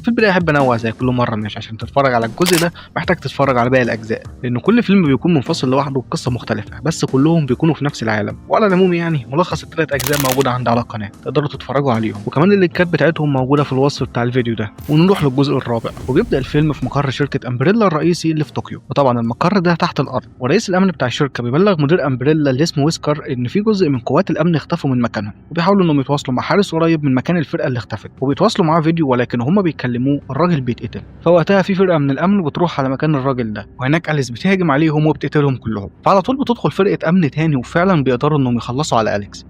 في البداية احب انوه زي كل مرة، مش عشان تتفرج على الجزء ده محتاج تتفرج على باقي الاجزاء، لان كل فيلم بيكون منفصل لوحده بقصة مختلفة، بس كلهم بيكونوا في نفس العالم. وعلى العموم يعني ملخص الثلاث اجزاء موجود عندي على القناة، تقدروا تتفرجوا عليهم، وكمان اللينكات بتاعتهم موجودة في الوصف بتاع الفيديو ده. ونروح للجزء الرابع، وبيبدا الفيلم في مقر شركة امبريلا الرئيسي اللي في طوكيو، وطبعا المقر ده تحت الارض. ورئيس الامن بتاع الشركة بيبلغ مدير امبريلا اللي اسمه ويسكر ان في جزء من قوات الامن اختفوا من مكانهم، وبيحاولوا انهم يتواصلوا مع حارس قريب من مكان الفرقة اللي اختفت، وبيتواصلوا معاه فيديو، ولكن هما بيكلموه الراجل بيتقتل. فوقتها في فرقه من الامن بتروح على مكان الراجل ده، وهناك اليس بتهاجم عليهم وبتقتلهم كلهم. فعلى طول بتدخل فرقه امن تاني، وفعلا بيقدروا انهم يخلصوا على اليكس،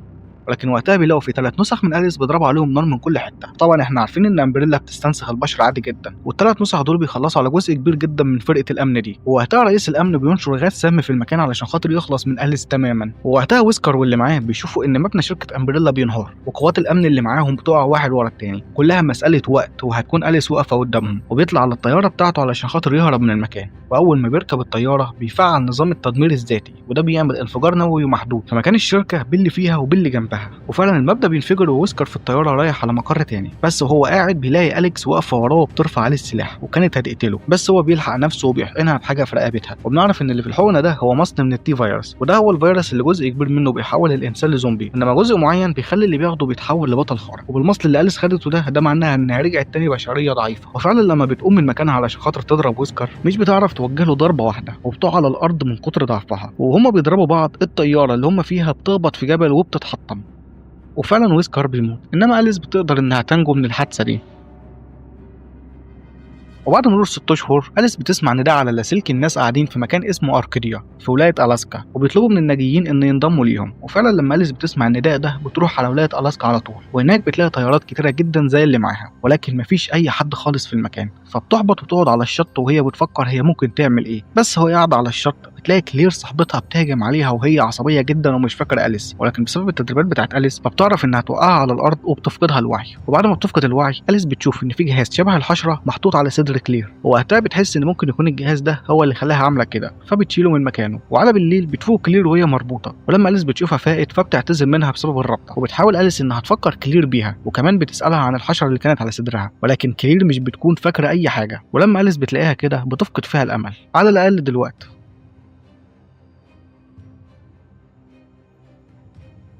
ولكن وقتها بيلاقوا في 3 نسخ من اليس بيضربوا عليهم نار من كل حتة. طبعا احنا عارفين ان امبريلا بتستنسخ البشر عادي جدا، والثلاث نسخ دول بيخلصوا على جزء كبير جدا من فرقه الامن دي. ووقتها رئيس الامن بينشر غاز سام في المكان علشان خاطر يخلص من اليس تماما. ووقتها ويسكر واللي معاه بيشوفوا ان مبنى شركة امبريلا بينهار، وقوات الامن اللي معاهم بتقع واحد ورا التاني، كلها مسالة وقت وهتكون اليس واقفة قدامهم. وبيطلع على الطيارة بتاعته علشان خاطر يهرب من المكان، واول ما بيركب الطيارة بيفعل نظام التدمير الذاتي، وده بيعمل انفجار نووي محدود في مكان الشركة باللي فيها وباللي جنبها. وفعلا المبنى بينفجر، وويسكر في الطيارة رايح على مقر تاني، بس وهو قاعد بيلاقي اليكس واقفة وراه وبترفع عليه السلاح، وكانت هتقتله، بس هو بيلحق نفسه وبيحقنها بحاجة في رقبتها. وبنعرف ان اللي في الحقنة ده هو مصل من ال T-virus، وده هو الفيروس اللي جزء كبير منه بيحول الانسان لزومبي، انما جزء معين بيخلي اللي بياخده بيتحول لبطل خارق. وبالمصل اللي اليس خدته ده معناها انها رجعت تاني بشرية ضعيفة. وفعلا لما بتقوم من مكانها علشان خاطر تضرب ويسكر مش بتعرف توجه له ضربه واحدة، وبتقع على الارض من كتر ضعفها. وهما بيضربوا بعض الطيارة اللي هما فيها بتخبط في جبل وبتتحطم، وفعلا ويسكر بيموت، انما اليس بتقدر انها تنجو من الحادثة دي. وبعد مرور 6 اشهر اليس بتسمع نداء على لاسلكي الناس قاعدين في مكان اسمه اركيديا في ولاية الاسكا، وبيطلبوا من الناجيين ان ينضموا ليهم. وفعلا لما اليس بتسمع النداء ده بتروح على ولاية الاسكا على طول، وهناك بتلاقي طيارات كتيرة جدا زي اللي معاها، ولكن مفيش اي حد خالص في المكان. فبتحبط وتقعد على الشط وهي بتفكر هي ممكن تعمل ايه. بس هو قاعدة على الشط بتلاقي كلير صاحبتها بتهاجم عليها وهي عصبية جدا ومش فاكره اليس، ولكن بسبب التدريبات بتاعت اليس فبتعرف انها توقعها على الارض وبتفقدها الوعي. وبعد ما بتفقد الوعي اليس بتشوف ان في جهاز شبه الحشرة محطوط على صدر كلير، ووقتها بتحس ان ممكن يكون الجهاز ده هو اللي خلاها عامله كده، فبتشيله من مكانه. وعلى بالليل بتفوق كلير وهي مربوطة، ولما اليس بتشوفها فاقت فبتعتذر منها بسبب الربطه، وبتحاول اليس انها تفكر كلير بيها، وكمان بتسالها عن الحشرة اللي كانت على صدرها، ولكن كلير مش بتكون فاكره اي حاجة. ولما اليس بتلاقيها كده بتفقد فيها الامل على الاقل دلوقتي.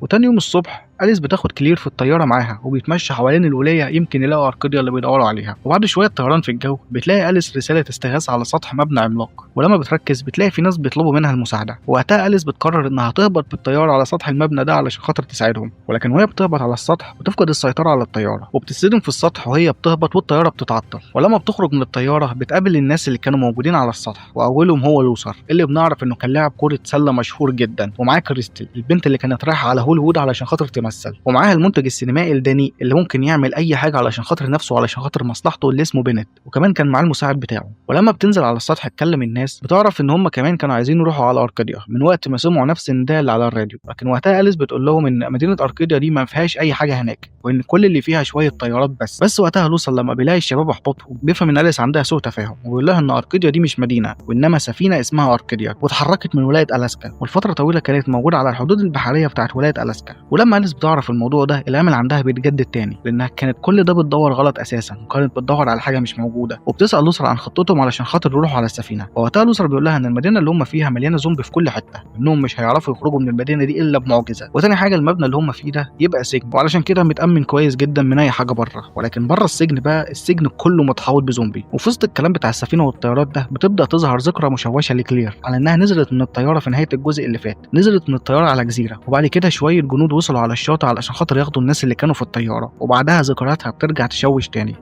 وتاني يوم الصبح أليس بتاخد كلير في الطيارة معاها وبيتمشى حوالين الولاية يمكن يلاقوا أركيديا اللي بيدوروا عليها. وبعد شوية طيران في الجو بتلاقي أليس رسالة استغاثة على سطح مبنى عملاق، ولما بتركز بتلاقي في ناس بيطلبوا منها المساعدة. وقتها أليس بتقرر إنها تهبط بالطيارة على سطح المبنى ده علشان خاطر تساعدهم، ولكن وهي بتهبط على السطح بتفقد السيطرة على الطيارة وبتصدم في السطح وهي بتهبط والطيارة بتتعطل. ولما بتخرج من الطيارة بتقابل الناس اللي كانوا موجودين على السطح، وأولهم هو لوثر اللي بنعرف إنه كان لاعب كرة سلة مشهور جدا، ومعاه كريستل البنت اللي كانت رايحة على هوليوود علشان خاطر تمثل، ومعاها المنتج السينمائي الداني اللي ممكن يعمل اي حاجة علشان خاطر نفسه وعلشان خاطر مصلحته اللي اسمه بنت، وكمان كان معاه المساعد بتاعه. ولما بتنزل على السطح تكلم الناس بتعرف ان هم كمان كانوا عايزين يروحوا على اركاديا من وقت ما سمعوا نفس النداء اللي على الراديو، لكن وقتها اليس بتقول لهم ان مدينة اركاديا دي ما فيهاش اي حاجة هناك، وان كل اللي فيها شوية طيارات بس. وقتها لوثر لما بيلاقي الشباب احبطوا بيفهم ان اليس عندها سوء تفاهم، وبيقول لها ان اركاديا دي مش مدينة وانما سفينة اسمها اركاديا، واتحركت من ولاية الاسكا، والفترة طويلة كانت موجودة على الحدود البحرية بتاعت ولاية الاسكا. ولما اليس بتعرف الموضوع ده الامل عندها بيتجدد تاني، لانها كانت كل ده بتدور غلط اساسا، وكانت بتدور على حاجة مش موجودة. وبتسال لوثر عن خطتهم علشان خاطر يروحوا على السفينة. ووقتها لوثر بيقول لها ان المدينة اللي هم فيها مليانة زومبي في كل حتة، انهم مش هيعرفوا يخرجوا من المدينة دي الا بمعجزه. وتاني حاجة المبنى اللي هم فيه ده يبقى سجن، وعلشان كده متامن كويس جدا من اي حاجة بره، ولكن بره السجن بقى السجن كله متحوط بزومبي. وفي وسط الكلام بتاع السفينة والطيارات ده بتبدا تظهر ذكرى مشوشة لكلير على انها نزلت من الطيارة في نهاية الجزء اللي فات، نزلت من الطيارة على جزيرة، وبعد كده شوية جنود وصلوا على الشاطئ علشان خاطر ياخدوا الناس اللي كانوا في الطيارة، وبعدها ذكرياتها بترجع تشوش تاني.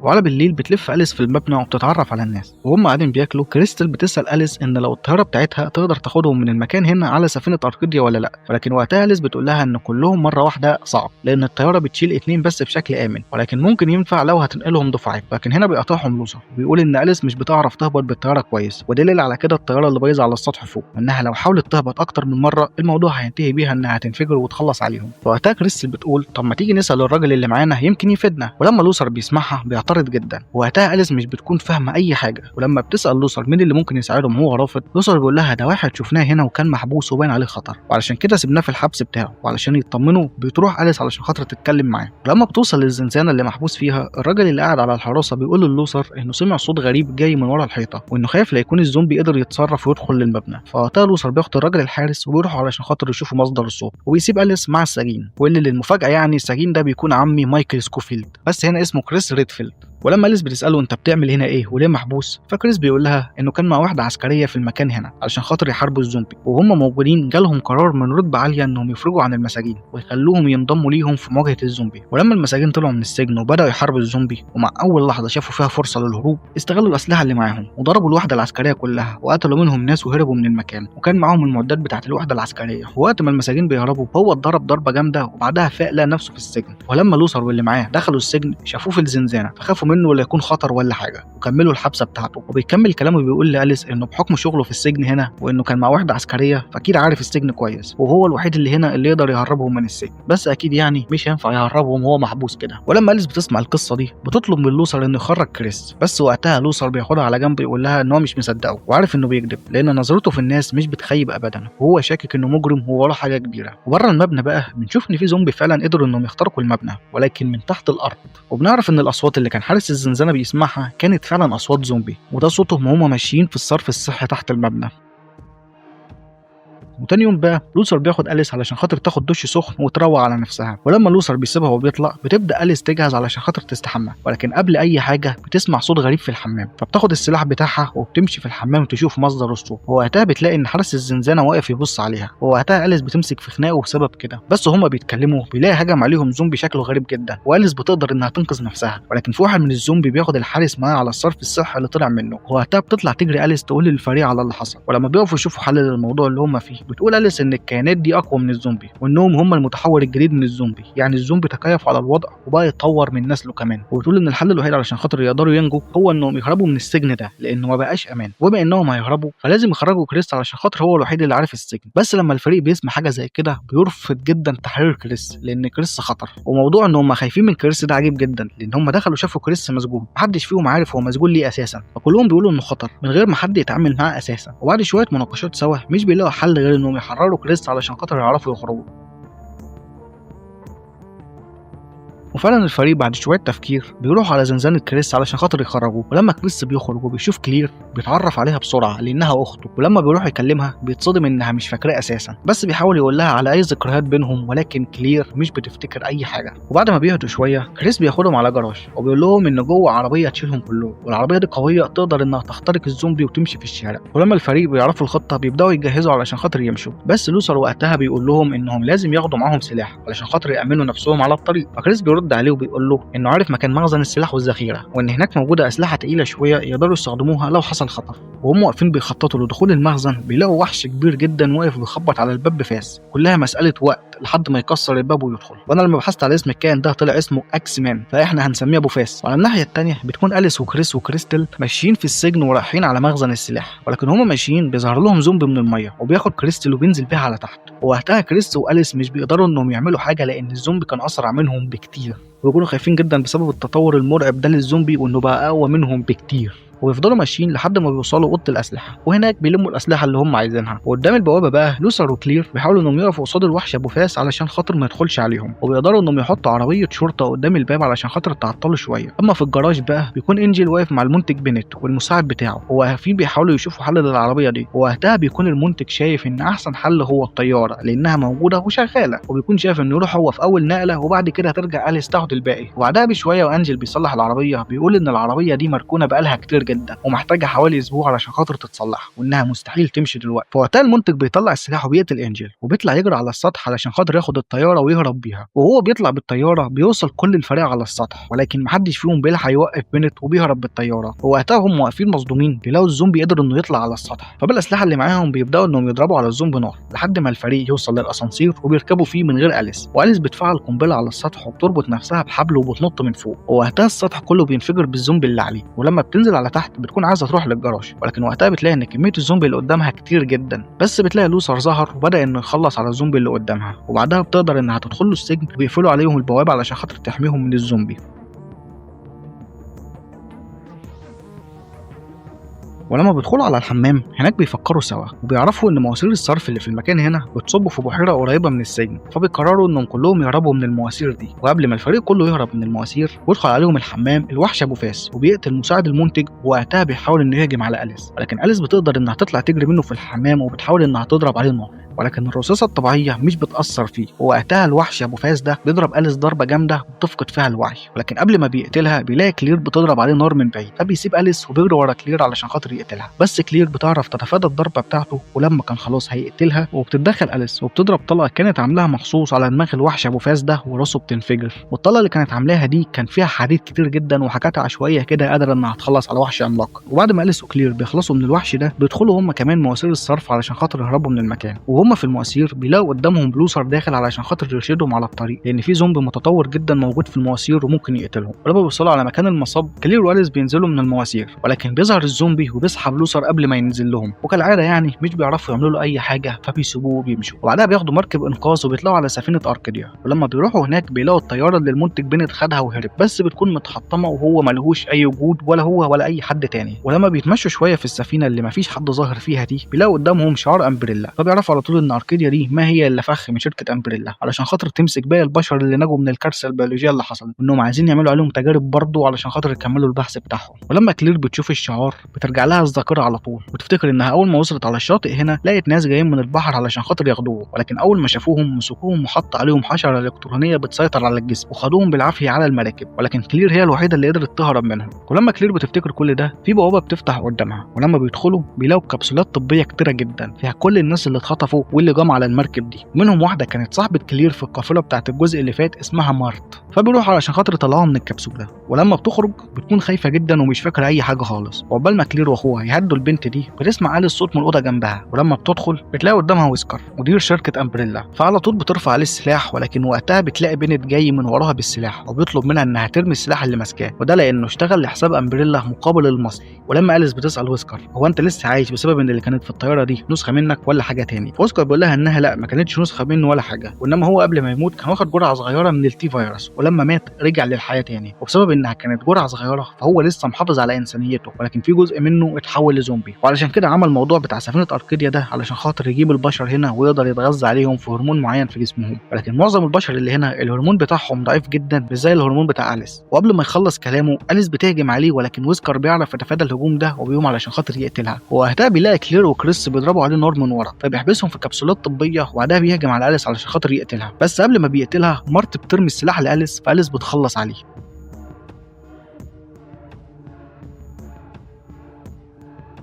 وعلى بالليل بتلف أليس في المبنى وبتتعرف على الناس، وهم قاعدين بياكلوا كريستل بتسأل أليس إن لو الطيارة بتاعتها تقدر تاخدهم من المكان هنا على سفينة أركيديا ولا لأ، ولكن وقتها أليس بتقول لها إن كلهم مرة واحدة صعب، لأن الطيارة بتشيل 2 بس بشكل آمن، ولكن ممكن ينفع لو هتنقلهم دفعات. لكن هنا بيقاطعهم لوثر وبيقول إن أليس مش بتعرف تهبط بالطيارة كويس، ودليل على كده الطيارة اللي بايظة على السطح فوق، وإنها لو حاولت تهبط أكتر من مرة الموضوع هينتهي بيها إنها هتنفجر وتخلص عليهم. فوقتها كريستل بتقول طب ما تيجي نسأل الراجل اللي معانا يمكن يفيدنا. ولما لوثر بيسمعها بيعترض اتوترت جدا. وقتها اليس مش بتكون فاهمه اي حاجة، ولما بتسال لوثر مين اللي ممكن يساعدهم وهو رافض، لوثر بيقول لها ده واحد شفناه هنا وكان محبوس وباين عليه خطر، وعلشان كده سيبناه في الحبس بتاعه. وعلشان يطمنوا بتروح اليس علشان خاطر تتكلم معاه. ولما بتوصل للزنزانه اللي محبوس فيها، الراجل اللي قاعد على الحراسة بيقول للوثر انه سمع صوت غريب جاي من ورا الحيطة، وانه خايف لا يكون الزومبي قدر يتصرف ويدخل للمبنى. فوقتها لوثر بياخد الراجل الحارس وبيروحوا علشان خاطر يشوفوا مصدر الصوت، وبيسيب اليس مع السجين، واللي للمفاجاه يعني السجين ده بيكون عمي مايكل سكوفيلد، بس هنا اسمه كريس ريدفيلد. ولما اليس بتساله انت بتعمل هنا ايه وليه محبوس، فكريس بيقول لها انه كان مع وحده عسكرية في المكان هنا علشان خاطر يحاربوا الزومبي، وهم موجودين جالهم قرار من رتبه عالية انهم يفرجوا عن المساجين ويخلوهم ينضموا ليهم في مواجهة الزومبي. ولما المساجين طلعوا من السجن وبداوا يحاربوا الزومبي، ومع اول لحظة شافوا فيها فرصة للهروب استغلوا الاسلحة اللي معاهم وضربوا الوحدة العسكرية كلها وقتلوا منهم ناس وهربوا من المكان، وكان معاهم المعدات بتاعه الوحدة العسكرية. ووقت ما المساجين بيهربوا هو اتضرب ضربه جامدة وبعدها فاق لقى نفسه في السجن. ولما لوثر واللي معاه دخلوا السجن شافوه في الزنزانة فخافوا منه ولا يكون خطر ولا حاجة، وكملوا الحبسة بتاعته. وبيكمل كلامه بيقول لأليس انه بحكم شغله في السجن هنا وانه كان مع وحده عسكرية فاكيد عارف السجن كويس، وهو الوحيد اللي هنا اللي يقدر يهربهم من السجن، بس اكيد يعني مش هينفع يهربهم وهو محبوس كده. ولما أليس بتسمع القصة دي بتطلب من لوثر انه يخرج كريس، بس وقتها لوثر بياخدها على جنب يقول لها ان هو مش مصدقه وعارف انه بيكذب لان نظرته في الناس مش بتخيب ابدا، وهو شاكك انه مجرم ووراه حاجة كبيرة. وبره المبنى بقى بنشوف ان في زومبي فعلا قدروا انهم يخترقوا المبنى ولكن من تحت الارض، وبنعرف ان الاصوات اللي كان حارس الزنزانة بيسمعها كانت فعلا اصوات زومبي، وده صوتهم وهما ماشيين في الصرف الصحي تحت المبنى. وتاني يوم بقى لوثر بياخد اليس علشان خاطر تاخد دش سخن وتروق على نفسها. ولما لوثر بيسيبها وبيطلع بتبدا اليس تجهز علشان خاطر تستحمى، ولكن قبل اي حاجة بتسمع صوت غريب في الحمام، فبتاخد السلاح بتاعها وبتمشي في الحمام تشوف مصدر الصوت. ووقتها بتلاقي ان حارس الزنزانة واقف يبص عليها، ووقتها اليس بتمسك في خناقه بسبب كده. بس هما بيتكلموا بيلاقي هجم عليهم زومبي شكله غريب جدا، واليس بتقدر انها تنقذ نفسها، ولكن في واحد من الزومبي بياخد الحارس معاه على الصرف الصحي اللي طلع منه. ووقتها بتطلع تجري اليس تقول للفريق على اللي حصل، ولما بيقفوا يشوفوا حل للموضوع اللي هما فيه بتقول أليس إن الكائنات دي أقوى من الزومبي وإنهم هم المتحور الجديد من الزومبي، يعني الزومبي تكيف على الوضع وبقى يتطور من نسله كمان. وبتقول إن الحل الوحيد علشان خاطر يقدروا ينجوا هو إنهم يهربوا من السجن ده لأنه ما بقاش أمان، وبما إنهم هيهربوا فلازم يخرجوا كريس علشان خاطر هو الوحيد اللي عارف السجن. بس لما الفريق بيسمع حاجة زي كده بيرفض جدا تحرير كريس لأن كريس خطر، وموضوع إن هم خايفين من كريس ده عجيب جدا لأن هم دخلوا شافوا كريس مسجون محدش فيهم عارف هو مسجون ليه أساسا، فكلهم بيقولوا إنه خطر من غير ما حد يتعامل معاه أساسا. وبعد شوية مناقشات سوا مش بيلاقوا حل غير إنهم يحرروا كريس علشان خاطر يعرفوا يخرجوا. وفعلا الفريق بعد شوية تفكير بيروحوا على زنزانة كريس علشان خاطر يخرجوه. ولما كريس بيخرج وبيشوف كلير بيتعرف عليها بسرعة لانها اخته، ولما بيروح يكلمها بيتصدم انها مش فاكراه اساسا، بس بيحاول يقول لها على اي ذكريات بينهم ولكن كلير مش بتفتكر اي حاجة. وبعد ما بيهدوا شوية كريس بياخدهم على جراج وبيقول لهم ان جوه عربية تشيلهم كلهم، والعربية دي قوية تقدر انها تخترق الزومبي وتمشي في الشارع. ولما الفريق بيعرفوا الخطة بيبداوا يجهزوا علشان خاطر يمشوا، بس لوثر وقتها بيقول لهم انهم لازم ياخدوا معاهم سلاح علشان خاطر يامنوا نفسهم على الطريق. فكريس بيرد عليه وبيقول له انه عارف مكان مخزن السلاح والذخيره، وان هناك موجودة اسلحة تقيلة شوية يقدروا يستخدموها لو حصل خطر. وهم واقفين بيخططوا لدخول المخزن بيلاقوا وحش كبير جدا واقف بيخبط على الباب بفاس، كلها مسالة وقت لحد ما يكسر الباب ويدخل. وانا لما بحثت على اسم الكائن ده طلع اسمه Axe Man، فاحنا هنسميه ابو فاس. وعلى الناحية الثانية بتكون اليس وكريس وكريستل ماشيين في السجن ورايحين على مخزن السلاح، ولكن هما ماشيين بيظهر لهم زومبي من المية وبياخد كريستل وبينزل بيها على تحت. ووقتها كريس واليس مش بيقدروا انهم يعملوا حاجة لان الزومبي كان اسرع منهم بكتير، وبيكونوا خايفين جدا بسبب التطور المرعب ده للزومبي وانه بقى اقوى منهم بكتير. ويفضلوا ماشيين لحد ما بيوصلوا اوضة الاسلحة، وهناك بيلموا الاسلحة اللي هم عايزينها. وقدام البوابة بقى لوثر وكلير بيحاولوا انهم يقفوا قصاد الوحش ابو فاس علشان خاطر ما يدخلش عليهم، وبيقدروا انهم يحطوا عربية شرطه قدام الباب علشان خاطر تعطلوا شوية. اما في الجراج بقى بيكون انجل واقف مع المنتج بنت والمساعد بتاعه، وواقفين بيحاولوا يشوفوا حل للعربية دي. ووقتها بيكون المنتج شايف ان احسن حل هو الطيارة لانها موجودة وشغالة، وبيكون شايف انه يروح هو في اول نقله وبعد كده ترجع اليس تاخد الباقي. وبعدها بشوية وانجل بيصلح العربية بيقول ان العربية دي مركونة بقالها كتير جدا ومحتاجة حوالي اسبوع علشان خاطر تتصلح، وانها مستحيل تمشي دلوقتي. فوقتها المنتج بيطلع السلاح وبيقتل انجل، وبيطلع يجري على السطح علشان خاطر ياخد الطيارة ويهرب بيها. وهو بيطلع بالطيارة بيوصل كل الفريق على السطح، ولكن محدش فيهم بيلحق يوقف بنت وبيهرب بالطيارة. ووقتها هم واقفين مصدومين بيلاقوا الزومبي قدر انه يطلع على السطح، فبالاسلحه اللي معاهم بيبداوا انهم يضربوا على الزومبي نار لحد ما الفريق يوصل للاسانسير وبيركبوا فيه من غير اليس. واليس بتفعل قنبلة على السطح وبتربط نفسها بحبل وبتنط من فوق، ووقتها السطح كله بينفجر بالزومبي اللي عليه. ولما بتنزل على تحت بتكون عايزه تروح للجراج، ولكن وقتها بتلاقي ان كمية الزومبي اللي قدامها كتير جدا، بس بتلاقي لوثر ظهر وبدا انه يخلص على الزومبي اللي قدامها. وبعدها بتقدر انها تدخل له السجن وبيقفلوا عليهم البوابة علشان خاطر تحميهم من الزومبي. ولما بيدخلوا على الحمام هناك بيفكروا سوا وبيعرفوا ان مواسير الصرف اللي في المكان هنا بتصب في بحيرة قريبه من السجن، فبيقرروا انهم كلهم يهربوا من المواسير دي. وقبل ما الفريق كله يهرب من المواسير بيدخل عليهم الحمام الوحش ابو فاس وبيقتل مساعد المنتج، ووقتها بيحاول انه يهجم على أليس، ولكن أليس بتقدر انها تطلع تجري منه في الحمام وبتحاول انها تضرب عليه نار، ولكن الرصاصة الطبيعية مش بتاثر فيه. ووقتها الوحش ابو فاس ده بيضرب أليس ضربه جامدة وبتفقد فيها الوعي، ولكن قبل ما بيقتلها بيلاقي كلير بتضرب عليه نار من بعيد، فبيسيب أليس وبيجري ورا كلير علشان خاطر يقتلها، بس كلير بتعرف تتفادى الضربة بتاعته، ولما كان خلاص هيقتلها وبتتدخل أليس وبتضرب طلقه كانت عاملاها مخصوص على دماغ الوحش ابو فاس ده وراسه بتنفجر. والطلقه اللي كانت عاملاها دي كان فيها حديد كتير جدا وحاجات عشوائية كده قادرة انها تخلص على وحش عملاق. وبعد ما أليس وكلير بيخلصوا من الوحش ده بيدخلوا هم كمان مواسير الصرف علشان خاطر يهربوا من المكان، وهم في المواسير بيلاقوا قدامهم لوثر داخل علشان خاطر يرشدهم على الطريق، لان في زومبي متطور جدا موجود في المواسير وممكن يقتلهم. ولما بيوصلوا على مكان المصب كلير وأليس بينزلوا من المواسير، ولكن بيظهر الزومبي وبيسحب لوثر قبل ما ينزل لهم، وكالعادة يعني مش بيعرفوا يعملوا له اي حاجة فبيسيبوه وبيمشوا. وبعدها بياخدوا مركب انقاذ وبيطلعوا على سفينة اركاديا، ولما بيروحوا هناك بيلاقوا الطيارة اللي المنتج بنت خدها وهرب، بس بتكون متحطمه وهو ملهوش اي وجود ولا هو ولا اي حد تاني. ولما بيتمشوا شوية في السفينة اللي مفيش حد ظاهر فيها دي بيلاقوا قدامهم شعار امبريلا، فبيعرفوا على طول ان اركاديا دي ما هي الا فخ من شركة امبريلا علشان خاطر تمسك باقي البشر اللي نجوا من الكارثة البيولوجية اللي حصلت، وانهم عايزين يعملوا عليهم تجارب برضه علشان خاطر يكملوا البحث بتاعهم. ولما كلير بتشوف الشعار بترجع لها الذاكرة على طول، وتفتكر انها اول ما وصلت على الشاطئ هنا لقت ناس جايين من البحر علشان خاطر ياخدوه، ولكن اول ما شافوهم مسكوهم وحطوا عليهم حشرة الكترونية بتسيطر على الجسم وخدوهم بالعافية على المراكب، ولكن كلير هي الوحيدة اللي قدرت تهرب منهم. ولما كلير بتفتكر كل ده في بوابه بتفتح قدامها، ولما بيدخلوا بيلاقوا كبسولات طبية كتيرة جدا فيها كل الناس اللي اتخطفوا واللي جم على المركب دي، منهم واحدة كانت صاحبه كلير في القافلة بتاعت الجزء اللي فات اسمها مارت، فبيروحوا علشان خاطر يطلعوها من الكبسولة. ولما بتخرج بتكون خايفة جدا ومش فاكره اي حاجة خالص، وعقبال ما كلير واخوها يهدوا البنت دي بتسمع آلة الصوت من الاوضة جنبها، ولما بتدخل بتلاقي قدامها ويسكر مدير شركة امبريلا، فعلى طول بترفع عليه السلاح، ولكن وقتها بتلاقي بنت جاي من وراها بالسلاح وبيطلب منها انها ترمي السلاح اللي ماسكاه، وده لانه اشتغل لحساب امبريلا مقابل المصل. ولما أليس بتسال ويسكر هو انت لسه عايش بسبب ان اللي كانت في الطيارة دي نسخه منك ولا حاجة تاني، فويسكر بيقول لها انها لا ما كانتش نسخه منه ولا حاجة، وانما هو قبل ما يموت كان واخد جرعة صغيرة من ال T virus، ولما مات رجع للحياة تاني، وبسبب انها كانت جرعة صغيرة فهو لسه محافظ على انسانيته، ولكن في جزء منه اتحول لزومبي، وعلشان كده عمل موضوع بتاع سفينة اركاديا ده علشان خاطر يجيب البشر هنا ويقدر يتغذى عليهم في هرمون معين في جسمهم، ولكن معظم البشر اللي هنا الهرمون بتاعهم ضعيف جدا مش زي الهرمون بتاع أليس. وقبل ما يخلص كلامه أليس بتهجم عليه، ولكن ويسكر بيعرف يتفادى الهجوم ده وبيقوم علشان خاطر يقتلها. ووقتها بيلاقي كلير وكريس بيضربوا عليه نار من ورا فبيحبسهم في كبسولات طبية، وبعدها بيهجم على أليس علشان خاطر يقتلها، بس قبل ما بيقتلها مارت بترمي السلاح لأليس فأليس بتخلص عليه.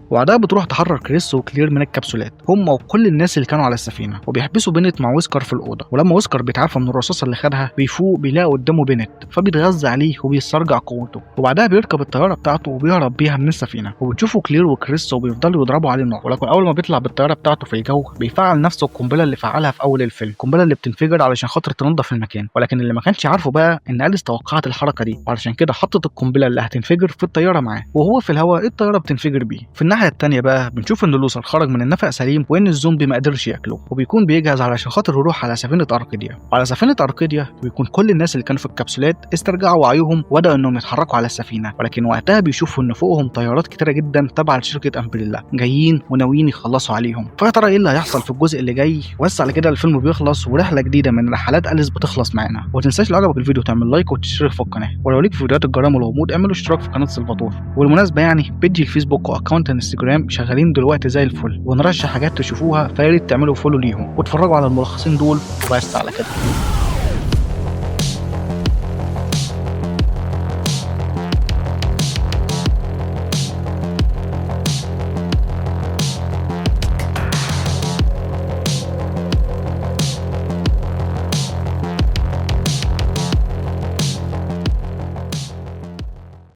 وبعدها بتروح تحرر كريس وكلير من الكبسولات هم وكل الناس اللي كانوا على السفينة، وبيحبسوا بنت مع ويسكر في الاوضة. ولما ويسكر بيتعافى من الرصاصة اللي خدها بيفوق بيلاقي قدامه بنت، فبيتغذى عليه وبيسترجع قوته، وبعدها بيركب الطيارة بتاعته وبيهرب بيها من السفينة. وبتشوفوا كلير وكريس وبيفضلوا يضربوا عليه نار، ولكن اول ما بيطلع بالطيارة بتاعته في الجو بيفعل نفسه القنبلة اللي فعلها في اول الفيلم، القنبلة اللي بتنفجر علشان خاطر تنظف المكان. ولكن اللي ما كانش عارفه بقى ان أليس توقعت الحركة دي، وعلشان كده حطت القنبلة اللي هتنفجر في الطيارة معاه، وهو في الهواء الطيارة بتنفجر بيه. في الناحية التانية بقى بنشوف ان لوثر خرج من النفق سليم، وان الزومبي ما قدرش ياكله، وبيكون بيجهز علشان خاطر يروح على سفينة اركاديا. وعلى سفينة اركاديا بيكون كل الناس اللي كانوا في الكبسولات استرجعوا وعيهم وبداوا انهم يتحركوا على السفينة، ولكن وقتها بيشوفوا ان فوقهم طيارات كتيرة جدا تبع لشركة امبريلا جايين وناويين يخلصوا عليهم. فيا ترى ايه اللي هيحصل في الجزء اللي جاي؟ بس على كده الفيلم بيخلص ورحله جديدة من رحلات أليس بتخلص معانا. وما تنساش لو عجبك الفيديو تعمل like وتشترك في القناة، ولو ليك في فيديوهات الجرائم والغموض اعملوا اشتراك في قناة سلفاتور. وبالمناسبة يعني page الفيسبوك و account انستجرام شغالين دلوقتي زي الفل، ونرشح حاجات تشوفوها، فياريت تعملوا follow ليهم وتتفرجوا على الملخصين دول. وبس على كده.